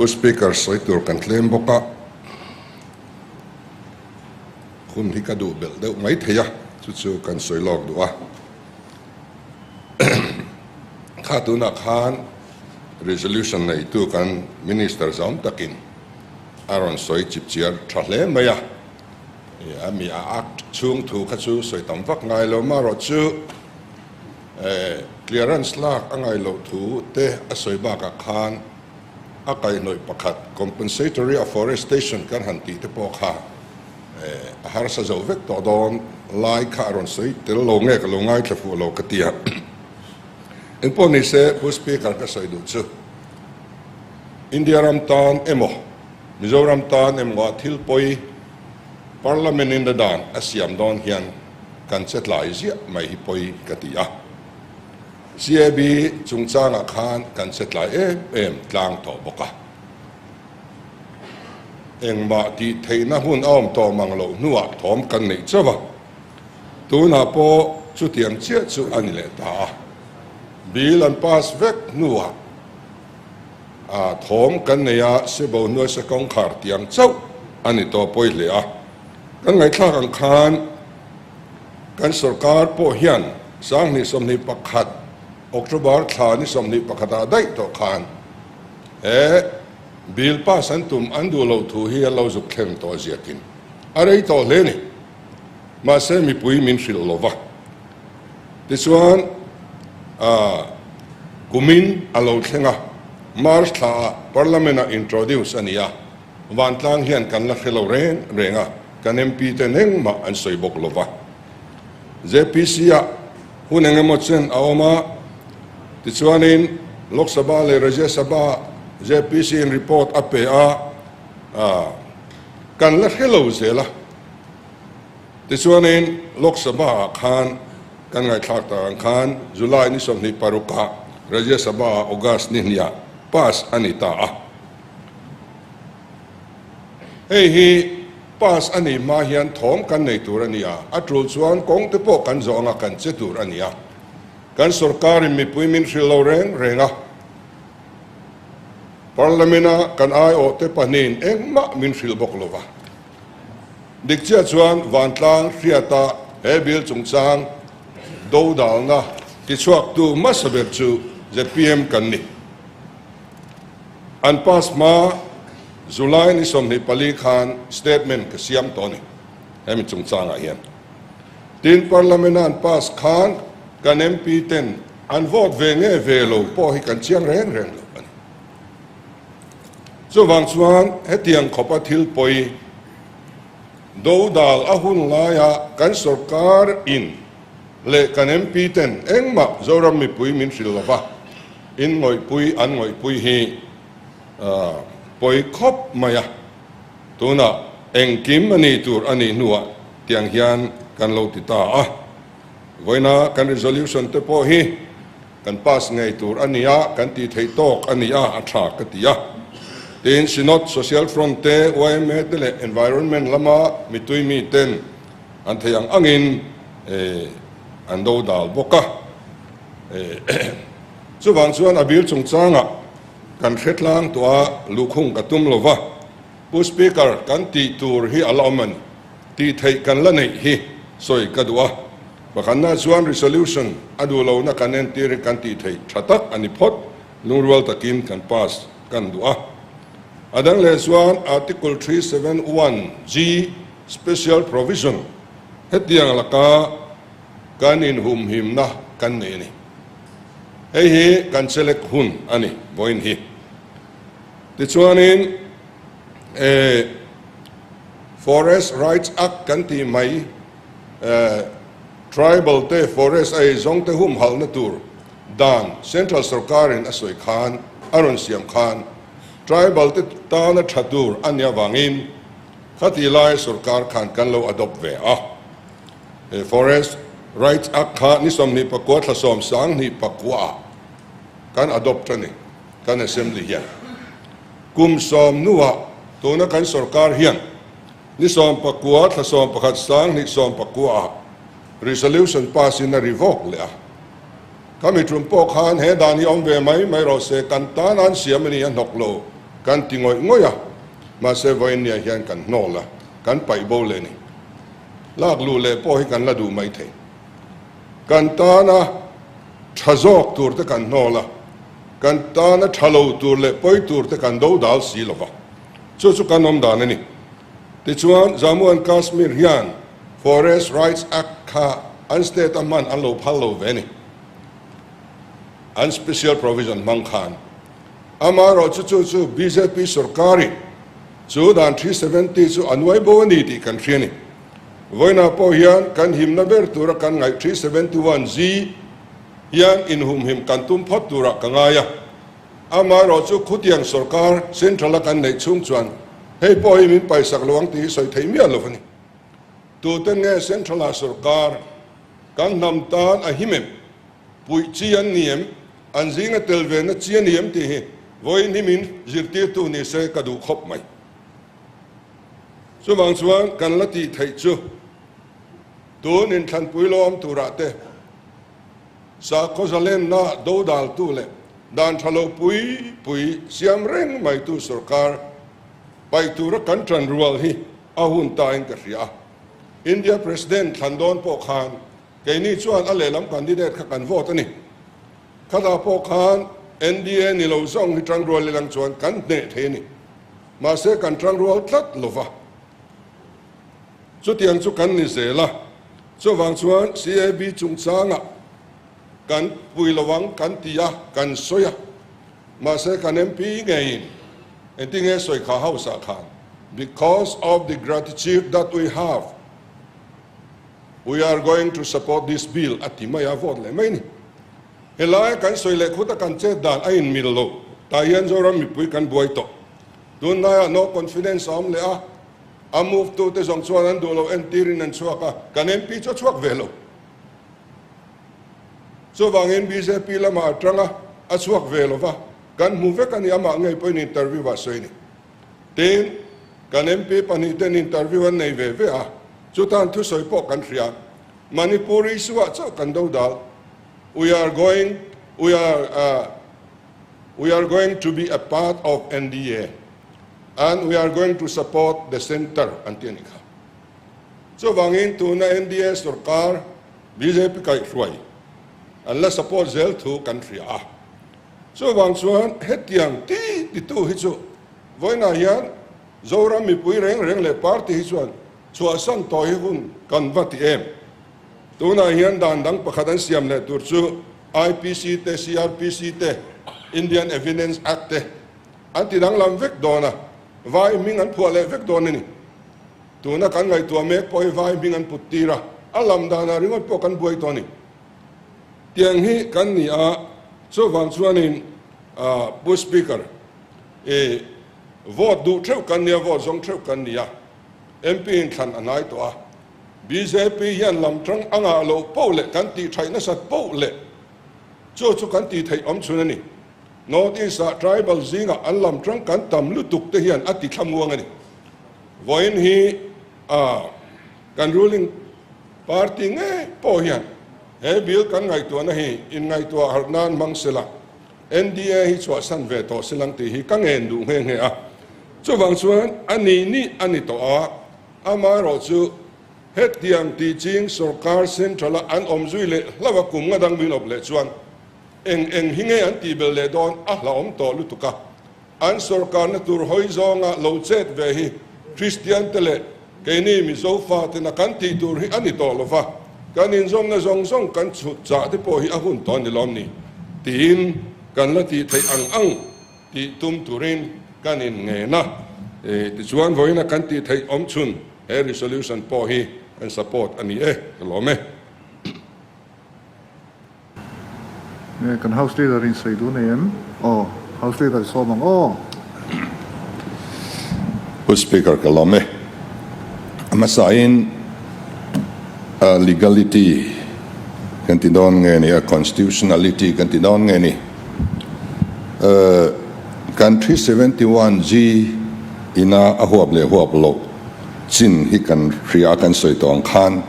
Pu Speaker, sawi tur kan tlem bawk a, hun hi ka duh belh deuh mai thei a, chu chu kan sawi lawk duh a. Kha tunah khan resolution neitu kan Minister zawm takin a rawn sawi chipchiar tha hle mai a, a mi a Act chhung thu kha chu sawi tam vak ngai lo marawhchu Clearance lak a ngaih loh thu te a sawi bakah khan a kaihhnawih pakhat compensatory afforestation kan han tih te pawh kha a harsa zo vek tawh dawn lai kha a rawn sawi tel lo nge ka lo ngaithla fuh lo ka ti a. Engpawh ni se Pu Speaker ka sawi duh chu India ram tan emaw Mizoram tan emaw ah thil pawi Parliament in a dan a siam dawn hian kan che tlai ziah mai hi pawi ka ti a. CAB chungchangah khan kan che tlai em em tlang tawh bawk a. Engmah tih theihna hun a awm tawh mang loh hnuah thawm kan neih chauh a. Tunah pawh chutiang chiah chu a ni leh ta a. Bill an pass vek hnuah thawm kan nei a, Sebo hnuaisa kawngkhar tiang chauh a ni tawh pawi hle a. Kan ngaihthlak ang khan kan sorkar pawh hian 2021 October thla ni 21 ah daih tawh khan he bill pass an tum an duh loh thu hi an lo zuk thleng tawh ziakin a rei tawh hle ni. Mahse mipui min hrilh lo va. Tichuan kumin a lo thleng a, March thla ah Parliament ah introduce a ni a. Vantlang hian kan la hre lo reng reng a, kan MP ten engmah an sawi bawk lo va. JPC ah hun eng emaw chen a awm a, tichuanin Lok Sabha leh Rajya Sabha JPC in report a pe a, kan la hre lo zel a. Tichuanin Lok Sabha ah khan kan ngaihthlak tak ang khan July ni 26 ah Rajya Sabha ah August ni hniah pass a ni ta a. Hei hi pass a nih hma hian thawm kan nei tur a ni a, a tul chuan kawng te pawh kan zawh anga kan che tur a ni a. Kan sorkarin mipui min hrilh lo reng reng a, Parliament-a kan aiawhte pahnihin engmah min hrilh bawk lo va. Dik chiah chuan vantlang hriata he bill chungchang dodalna tichhuaktu hmasa ber chu zpm kan ni. An pass hma July ni 24 khan statement ka siam tawh a ni hemi chungchangah hian. Tin, Parliament-a an pass khan kan MP ten an vote ve nge ve lo pawh hi kan chiang reng reng lo a ni. Chuvang chuan hetiang khawpa thil pawi dodal a hun laia kan sorkar in leh kan MP ten engmah Zoram mipui min hrilh lova, In ngawihpui an ngawihpui hi pawi khawp mai a, tunah engkim a ni tur a nih hnuah tiang hian kan lo ti ta a. Vawiina kan resolution te pawh hi kan pass ngei tur a ni a, kan tih theih tawk a ni a, a tha ka ti a. Tin, Synod, Social Front te, yma te leh Environment lama mitui mi ten an theih ang angin an dodal bawk a. Chuvang chuan a bil chungchangah kan hre tlang tawh a, luhkhung ka tum lo va, Pu Speaker, kan tih tur hi a la awm a ni, tih theih kan la neih hi sawi ka duh a. Pakhatna chuan resolution a duh lohna kan entir hi kan tih theih tha tak a ni phawt, lungrual takin kan pass kan duh a. A dang leh chuan Article 371 G Special Provision hetiang laka Kan inhumhimna kan nei a ni. Hei hi kan chelek hun a ni vawiin hi. Tichuanin eh Forest Rights Act kan tih mai eh Tribal te forest a eizawng te humhalhna tur dan Central sorkarin a sawi khan a rawn siam khan Tribal te tana tha tur a nih avangin khatih lai sorkar khan kan lo adopt ve a. He Forest Rights Act kha ni 29 thla 10 10 ah kan adopt a ni, kan Assembly hian. Kum 10 hnuah tuna kan sorkar hian ni 19 thla 11 2019 ah resolution pass in a revoke leh a. Khami tum pawh khan he dan hi awm ve mai mai rawh se, kan tan an siam a ni a hnawk lo. kan ti ngawih ngawih a, mahse vawiinniah hian kan hnawl a, kan paih bo leh a ni. Lak luh leh pawh hi kan la duh mai thei. Kan tana tha zawk tur te kan hnawl a, kan tana tha lo tur leh pawi tur te kan do dal si lo va, chu chu kan awm dan a ni. Tichuan, Jammu and Kashmir hian Forest Rights Act kha an state a hman an lo phal lo ve a ni. An special provision hmang khan. Amaherawhchu chu chu bjp sorkarin chu dan 370 chu a nuai bo a ni tih kan hria a ni. Vawiinah pawh hian kan himna ber tura kan ngaih 371G hian inhumhim kan tum phawt turah ka ngai a. Amaherawhchu khutiang sorkar central a kan neih chhung chuan hei pawh hi min paisak lo ang tih hi sawi theih miah lo a ni. Tute nge central ah sorkar kan hnam tan a him em? Puih chi an ni em? An zinga tel ve na chi a ni em tih hi vawiin hi min zirtirtu ni se ka duh khawp mai. Chuvang chuan kan la tih theih chu tun inthlanpui lo awm turah te sakhaw zalenna dodaltu leh dan tha lo pui pui siam reng maitu sorkar paih tura kan tan rual hi a hun tain ka hria a. India President thlan dawn pawh khan Keini chuan a lehlam candidate kha kan vote a ni. Khatah pawh khan NDA ni lo zawng hi tangrual ilang chuan kan hneh thei a ni. Mahse kan tangrual tlat lo va. Chutiang chu kan ni zel a. Chuvang chuan CAB chungchangah kan pui lo ang kan ti a, kan sawi a. Mahse kan MP ngeiin engtinge sawi kha House ah khan because of the gratitude that we have, We are going to support this bill a ti mai a, vote leh mai ni. Helai kan sawi leh khuta kan chet dan a inmil lo, tah hian Zoram mipui kan buai tawh. Tunlaiah no confidence a awm leh a, a move tu te zawng chuan an duh lo entirin an chhuak a, kan MP chu a chhuak ve lo. Chuvangin bjp lamah a tang a, a chhuak ve lo va, kan hmu vek a ni, amah ngei pawhin interview ah sawi a ni. Tin, kan MP pahnihten interview an nei ve ve a, chutan thusawi pawh kan hria. Manipur issue-ah chauh kan do dal. We are going, we are, uh, we are going to be a part of NDA and we are going to support the centre an ti a nih kha. Chuvangin tuna NDA sorkar bjp kaihhruai an la support zel thu kan hria a. Chuvang chuan hetiang ti titu hi chu vawiinah hian Zoram mipui reng reng leh party hi chuan chhuahsan tawh hi hun kan va ti em? Tunah hian dan dang pakhat an siam leh tur chu IPC te, CRPC te, Indian Evidence Act te an ti danglam vek dawn a, vai hming an phuah leh vek dawn a ni. Tuna kan ngaihtuah mek pawh hi vai hming an put tir a, a lam danah ringawt pawh kan buai tawh a ni. Tiang hi kan ni a, chuvang chuanin Pu Speaker, i vote duh theuh kan nia, vote zawng theuh kan ni a, MP in thlan a hnai tawh a, bjp hian lam tang a ngah loh poh leh kan tih thaih nasat poh leh chu chu kan tih theih awm chhun a ni. North East ah tribal zingah an lam tang kan tam lutuk te hian a ti thlamuang a ni. Vawiin hi kan ruling Party ngei pawh hian he bill kan ngaihtuahna hi inngaihtuah harh nan hmang sela, NDA hi chhuahsan ve tawh selang tih hi ka ngen duh nghe nghe a. Chuvang chuan a nih nih a ni tawh a, amaherawh chu hetiang tih ching sorkar central a an awm zui leh hlauh a kum nga dang min awp leh chuan eng eng hi nge an tih belh leh dawn a hlauhawm tawh lutuk a. An sorkarna tur hawi zawnga lo chet ve hi Kristian te leh keini Mizo fatena kan tih tur hi a ni tawh lo va, kan inzawmna zawng zawng kan chhut chah te pawh hi a hun tawh a ni lawm ni tiin kan la tih theih ang ang tih tum turin kan inngen a. Tichuan vawiina kan tih theih awm chhun he resolution pawh hi kan support a ni e, ka lawm e. Nge kan house leader in sawi duh nei em? Aw, house leader sawm ang aw. Pu Speaker ka lawm e. A hmasain legality kan ti dawn nge ni a, constitutionality kan ti dawn nge ni. Kan 371G ina a huap leh huap loh chin hi kan hria kan sawi tawh ang khan,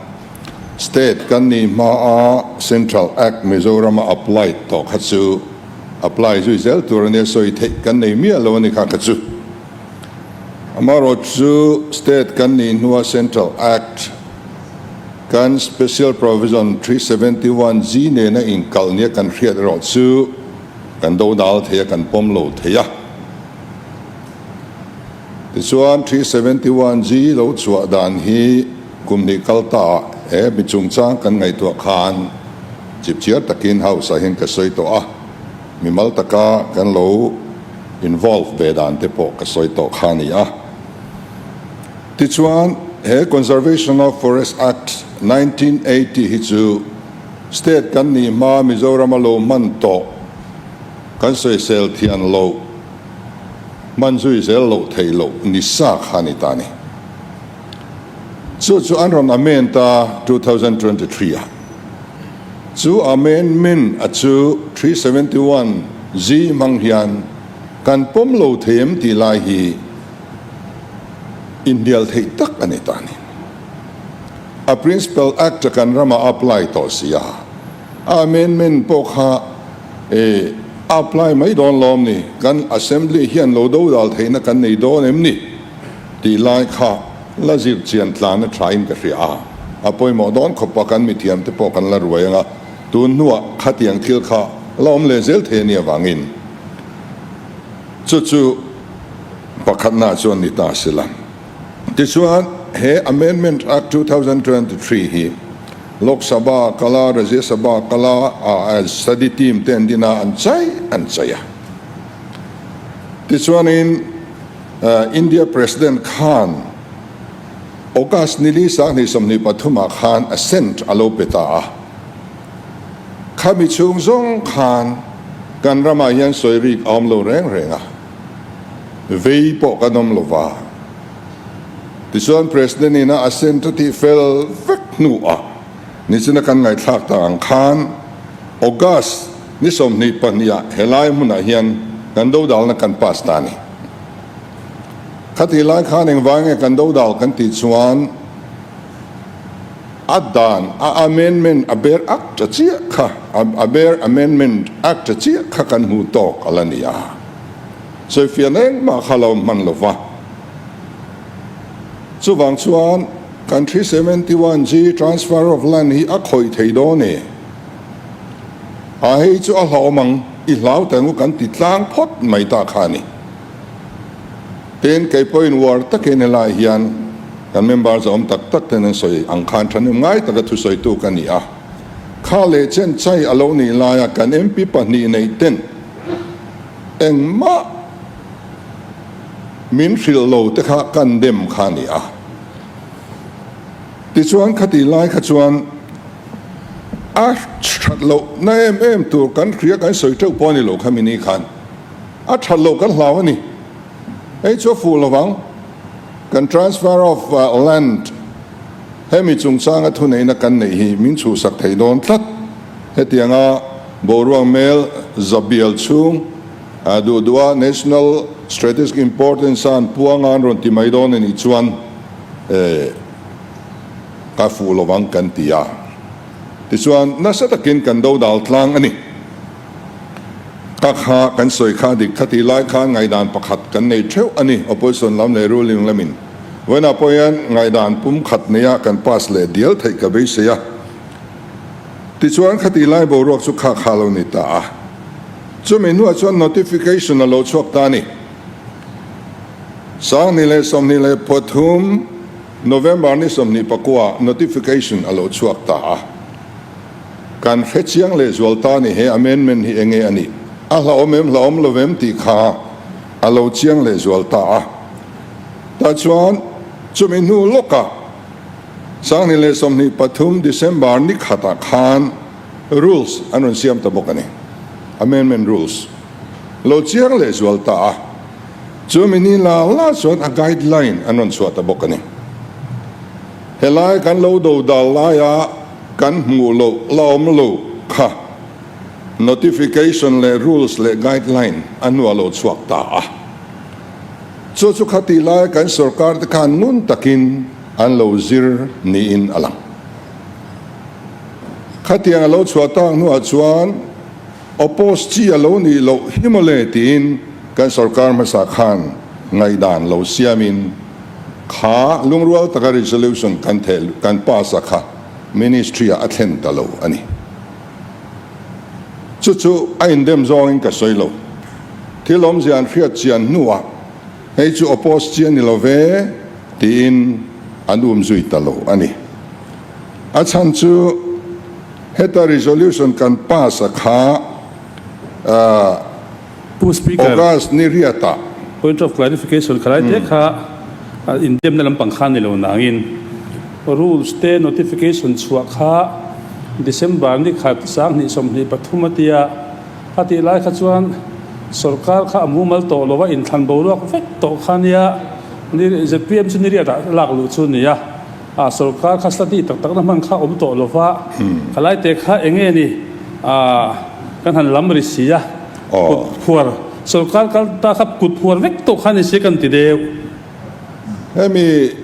State kan nih hmaa Central Act Mizorama applied tawh kha chu apply zui zel tur a nia, sawi theih kan nei miah lo a ni kha kha chu. Amaherawhchu state kan nih hnua Central Act kan Special Provision 371G nena inkalh nia kan hriat erawh chu kan do dal thei a, kan pawm lo thei a. Tichuan 371G lo chhuah dan hi kum hnih kal ta ah he mi chungchang kan ngaihtuah khan chipchiar takin House ah hian ka sawi tawh a, mimal taka kan lo involve ve dan te pawh ka sawi tawh kha a ni a. Tichuan, he Conservation of Forest Act 1980 hi chu state kan nih hma Mizoram a lo hman tawh kan sawisel thian loh, hman zui zel loh theih loh ni sa kha a ni ta a ni. Chu chu an rawn amend ta 2023 ah. Chu amendment a chu 371 G hmang hian kan pawm lo thei em tih lai hi inhnial theih tak a ni ta a ni. A Principal Act a kan rama apply tawh si a, a amendment pawh kha e apply mai dawn lawm ni, kan Assembly hian lo dodal theihna kan nei dawn em ni? Tih lai kha la zir chian tlan a tha in ka hria a, a pawimawh dawn khawp a, kan mithiam te pawh kan la ruai ang a, tun hnuah khatiang thil kha la awm leh zel thei a nih avangin chu chu pakhatna chuan ni ta se la. Tichuan he Amendment Act 2023 hi Lok Sabha kala, Rajya Sabha kala a study team te an din a, an chai an chai a. Tichuanin India President khan August nili 2023 ah khan assent a lo pe ta a. Khami chhung zawng khan kan ramah hian sawi rik a awm lo reng reng a, vei pawh kan awm lo va. Tichuan President in a assent a tih fel vek hnuah nichina kan ngaihthlak ta ang khan August ni 22 ah helai hmunah hian kan dodalna kan pass ta a ni. Khatih lai khan engvai nge kan dodal kan tih chuan a dan a amendment a ber act a chiah kha a ber amendment act a chiah kha kan hmu tawk a la ni a. Sawifiahna engmah kha lo hman lo va. Chuvang chuan kan 371G transfer of land hi a khawih thei dawn e. A hei chu a hlauhawm ang, i hlau teh ngu kan ti tlang phawt mai ta kha a ni. Tin, kei pawhin uar takin helai hian kan member zawm tak tak ten an sawi ang khan thahnem ngai taka thusawitu ka ni a. Kha leh chen chai a lo nih laia kan MP pahnih neih ten engmah min hrilh lo te kha kan dem kha a ni a. Tichuan khatih lai kha chuan a that loh na em em tur kan hria kan sawi teuh pawh a ni lo kha mini khan a that loh kan hlau a ni. Hei chu a fuh lo vang. Kan transfer of land hemi chungchanga thuneihna kan neih hi min chhuhsak thei dawn tlat. Hetianga boruak mel zabial chhung duh duha national strategic importance a an puanga an rawn ti mai dawn a nih chuan ka fuh lo vang kan ti a. Tichuan nasa takin kan do dal tlang a ni. Ka kha kan sawi kha dik kha tih lai khan ngaihdan pakhat kan nei theuh a ni, opposition lam leh ruling lamin. Vawiinah pawh hian ngaihdan pum khat neia kan pass leh dial theih ka beisei a. Tichuan khatih lai boruak chu kha kha lo ni ta a. Chumi hnuah chuan notification a lo chhuak ta a ni. 2023 November ni 29 notification a lo chhuak ta a. Kan hre chiang leh zual ta ni he amendment hi enge a nih? A hlauhawm em hlauhawm lo em tih kha a lo chiang leh zual ta a. Tah chuan chumi hnu lawkah 2023 December ni khatah khan rules an rawn siam ta bawk a ni. Amendment rules lo chiang leh zual ta a. Chumi ni la la chuan a guideline an rawn chhuah ta bawk a ni. Helai kan lo do dal laia kan hmuh loh la awm lo kha notification leh rules leh guideline a hnuah lo chhuak ta a. Chu chu khatih laia kan sorkar te khan ngun takin an lo zir niin a lang. Khatiang a lo chhuah tak hnuah chuan. Oppose chi a lo nih loh hi mawle tiin kan sorkar hmasa khan ngaihdan lo siamin kha lungrual taka resolution kan theh kan pass a kha ministry ah a thlen ta lo a ni. Chu chu a indem zawngin ka sawi lo. Thil awmzia an hriat chian hnuah hei chu oppose chi a ni lo ve tiin an um zui ta lo a ni. A chhan chu heta resolution kan pass a kha Pu Speaker, August ni riatah. Point of clarification khalai te kha indemna lampang kha ni lo nangin rules te notification chhuah kha December ni khat 2023 a tia a tih lai kha chuan sorkar kha a mumal tawh lo a inthlan boruak vek tawh kha nia ni zpm chu ni riatah lak luh chu nia. A sorkar kha study tak takna hman kha awm tawh lova, khalai te kha eng nge ni kan han lam ri si a, kut phuar sorkar kal ta kha kut phuar vek tawh kha ni si kan ti deuh. Hemi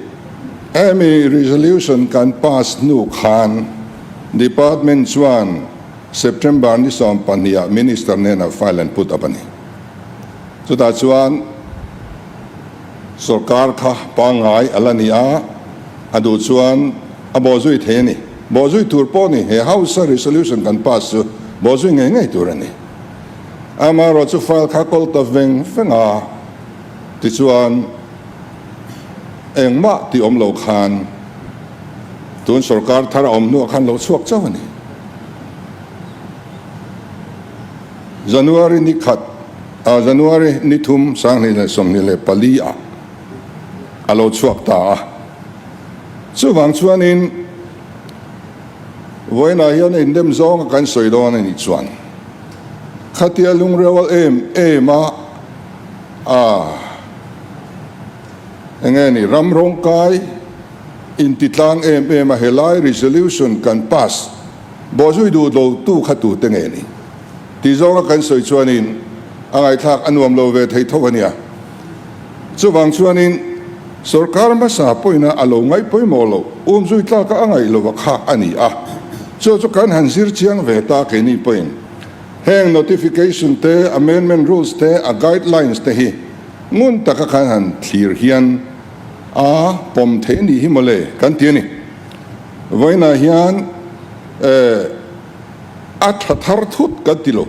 hemi resolution kan pass hnu khan department chuan September ni 12 ah minister hnenah file an put up a ni. Chutah chuan Sorkar kha pangngai a la ni a, a duh chuan a bawhzui thei a ni. Bawhzui tur pawh ni, he House-a resolution kan pass chu bawhzui ngei ngei tur a ni. Amaherawh chu file kha kawl ta veng veng a, tichuan engmah tih awm lo khan tun sorkar thar a awm hnuah khan lo chhuak chauh a ni. January ni khat. A January ni thum 2024 ah a lo chhuak ta a, chuvang chuanin vawiinah hian indem zawnga kan sawi dawn a nih chuan khatia lungreual em em a a enge ni ram rawngkai intitlang em em a helai resolution kan pass bawhzui duh lo tu kha tute nge ni? Tih zawnga kan sawi chuanin a ngaihthlak a nuam lo ve thei tho a nia. Chuvang chuanin sorkar hmasa pawina a lo ngaih pawimawh loh, umzui tlaka a ngaih lova kha a ni a. Chu chu kan han zir chiang ve ta keini pawhin heng notification te, amendment rules te, a guidelines te hi ngun taka kan han thlir hian a pawm theih a nih hi mawle kan ti a ni. Vawiinah hian eh. A tha thar thut kan ti lo.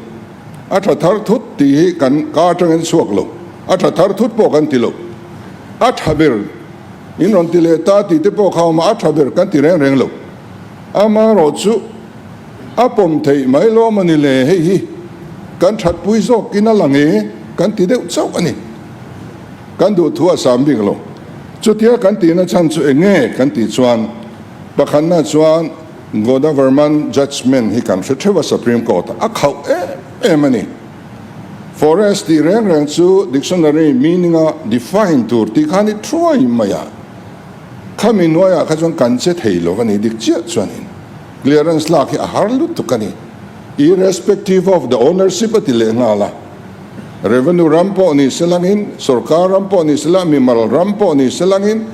A tha thar thut tih hi kan ka atangin chhuak lo. A tha thar thut pawh kan ti lo. A tha ber in rawn ti leh ta tih te pawh kha awm a, a tha ber kan ti reng reng lo. Amaherawh chu a pawm theih mai lawm a ni le, hei hi kan thatpui zawkin a lang e kan ti deuh chauh a ni. Kan duh thu a sam bik lo. Chutia kan tihna chhan chu eng nge kan tih chuan pakhatna chuan Godavarman judgement hi kan hre theuh a Supreme Court a khauh em em a ni. Forest tih reng reng chu dictionary meaning a define tur tih khan i thuai mai a, khami hnuaiah kha chuan kan che thei lo a ni dik chiah chuanin clearance lak hi a har lutuk a ni. Irrespective of the ownership a ti leh nghal a, revenue ram pawh ni se langin, sorkar ram pawh ni se la, mimal ram pawh ni se langin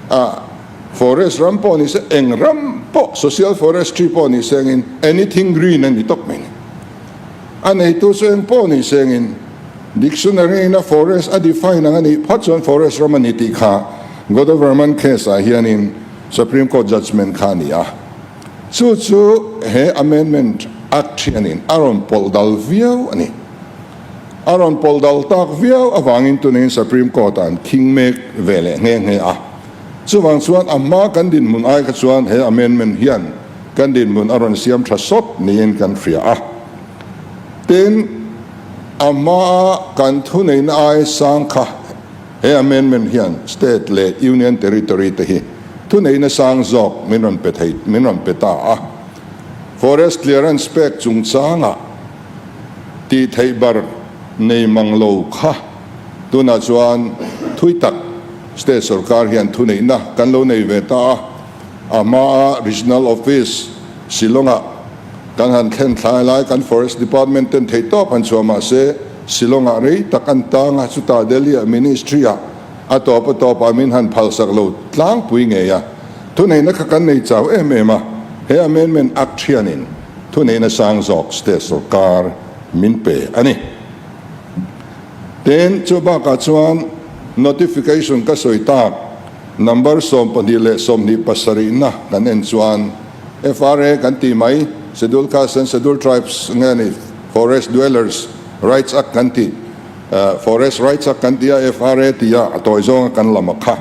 a. Forest ram pawh ni se, eng ram pawh, social forestry pawh ni sengin, anything green a ni tawp mai ni. A neitu chu eng pawh ni sengin, dictionary in a forest a define ang a nih phawt chuan forest ram a ni tih kha Godavarman case ah hianin Supreme Court judgement kha a ni a. Chu chu he amendment act hianin a rawn pawlh dal viau a ni. A rawn pawlh dal tak viau avangin tunin Supreme Court ah an khing mek ve leh nghe nghe a. Chuvang chuan a hma kan dinhmun ai kha chuan he amendment hian kan dinhmun a rawn siam tha sawt niin kan hria a. Tin, a hmaa kan thuneihna ai sang kha he amendment hian state leh union territory te hi thuneihna sang zawk min rawn pe thei min rawn pe ta a. Forest clearance pek chungchangah tih theih bar nei mang lo kha tunah chuan thui tak State sorkar hian thuneihna kan lo nei ve ta a, a hmaa Regional Office Shillong-ah kan han thlen thlai lai kan Forest Department ten theihtawp han chhuah mah se Shillong-ah rei tak an tang a, chutah Delhi-ah Ministry-ah a tawp a tawpah min han phalsak lo tlangpui ngei a, thuneihna kha kan nei chau em em a, he Amendment Act hianin thuneihna sang zawk State sorkar. min pe a ni. Tin, chu bakah chuan notification ka sawi tak number 12 leh 27 na kan en chuan FRA kan tih mai, Scheduled Castes and Scheduled Tribes nge ni, Forest Dwellers Rights Act kan tih, Forest Rights Act kan tih a, FRA tih a, a tawi zawnga kan lam a kha.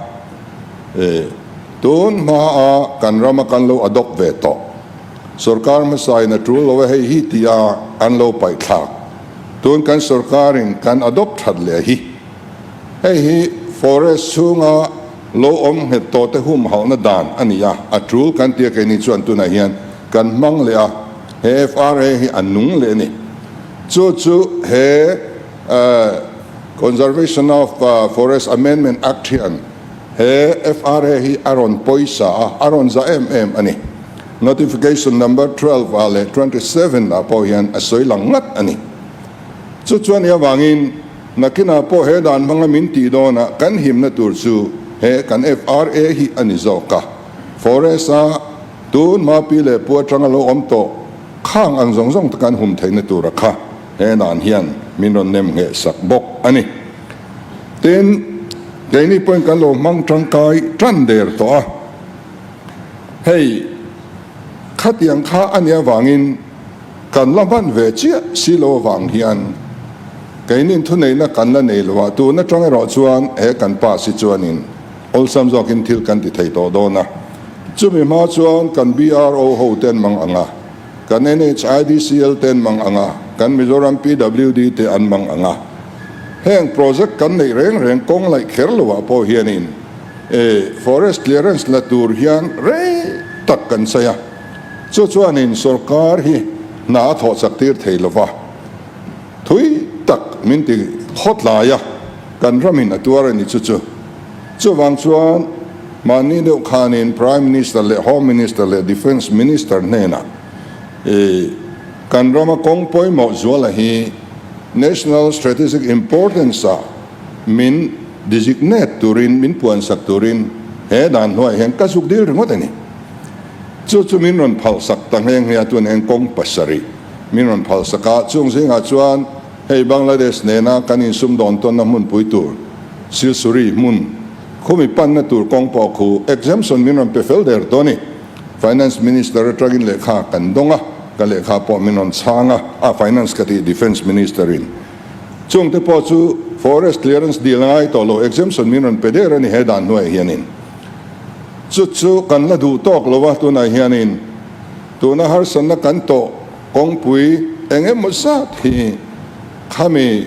Tun hmaa kan rama kan lo adopt ve tawh, sorkar hmasain a tul lo e hei hi tih a an lo paih thlak. Tun kan sorkarin kan adopt that leh hi. Hei hi forest chhunga lo awm nghet tawh te humhalhna dan a ni a, a tul kan tia keini chuan tunah hian kan hmang leh a, he FRA hi a nung leh a ni. Chu chu he Conservation of Forest Amendment Act hian he FRA hi a rawn pawisa a, a rawn za em em a ni. Notification number 12 ah leh 27 ah pawh hian a sawi lang ngat a ni. Chu chuan i avangin nakinah pawh he dan hmanga min tih dawnah kan himna tur chu he kan FRA hi a ni zawk a. Forest a tun hma pi leh pu atanga lo awm tawh khang ang zawng zawng te kan hum theihna tura kha he dan hian min rawn nem ngheh sak bawk a ni. Tin, keini pawhin kan lo hmang tangkai tan der tawh a. Hei, khatiang kha a nih avangin kan la hman ve chiah si lo avang hian keinin thuneihna kan la nei lo a, tun atang erawh chuan he kan pass hi chuanin awlsam zawkin thil kan ti thei tawh dawn a. Chumi hma chuan kan BRO ho ten mang ang a, kan NHIDCL ten mang ang a, kan Mizoram PWD te an mang ang a. Heng project kan neih reng reng kawng laih kher loah pawh hianin E, forest clearance la tur hian rei tak kan sawi a, chu chuanin sorkar hi hna a thawh chak tir thei lo va, thui tak min ti khawtlai a, kan ramin a tuar a ni chu chu. Chuvang chuan mahni deuh khanin Prime Minister leh Home Minister leh Defence Minister hnenah e, kan rama kawng pawimawh zuala hi National Strategic Importance ah min designate turin, min puansak turin he dan hnuaiah hian ka zuk dil ringawt a ni. Chu chu min rawn phalsak ta nghe nghe a, tun eng kawng pasarih min rawn phalsak a, chung zingah chuan hei Bangladesh nena kan insumdawn tawnna hmunpui tur Silsuri hmun khumi panna tur kawng pawh khu exemption min rawn pe fel der tawh a ni. Finance Minister atangin lehkha kan dawng a, ka lehkha pawh min rawn chhang a, ah Finance ka tih Defence Minister in. Chungte pawh chu Forest Clearance deal a ngai tawh lo, exemption min rawn pe der a ni he dan hnuaiah hianin. Chu chu kan la duh tawk lo a, tunah hianin tuna harsatna kan tawh kawngpui eng emaw zat hi khami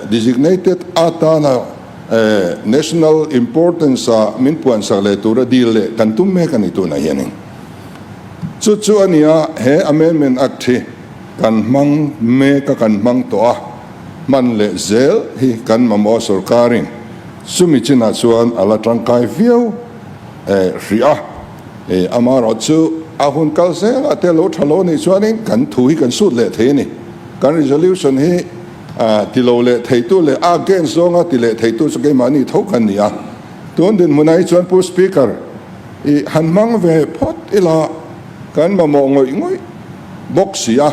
designated atana national importance ah min puansak leh tura deal leh kan tum mek a ni tunah hianin. Chu chu a nia he Amendment Act hi. Kan hmang mek a, kan hmang tawh a, hman leh zel hi kan mamawh sorkarin chumi chinah chuan a la tangkai viau hrih a, amaherawh chu a hun kal zelah te lo tha lo nih chuanin kan thu hi kan sut leh thei a ni. Kan resolution hi ti lo leh theitu leh a against zawnga ti leh theitu chu keimahni tho kan ni a, tun dinhmunah hi chuan Pu Speaker i han hmang ve phawt ila kan mamawh ngawih ngawih. Bawk si a,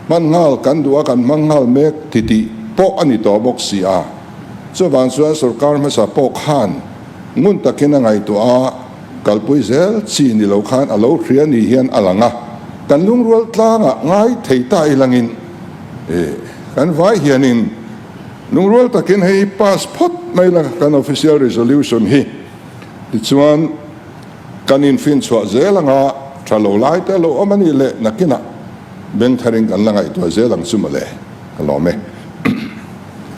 hman nghal kan duh a kan hmang nghal mek ti tih pawh a ni tawh bawk si a. Chuvang chuan sorkar hmasa pawh khan ngun takin a ngaihtuah a, kalpui zel chi ni lo khan a lo hria ni hian a lang a, kan lungrual tlangah ngai thei ta ilangin kan vai hianin lungrual takin hei pass phawt mai la kan official resolution hi tichuan Kan infinchhuah zel anga tha lo lai te a lo awm a nih leh nakinah beng tharin kan la ngaihtuah zel ang chu mawle, ka lawm e.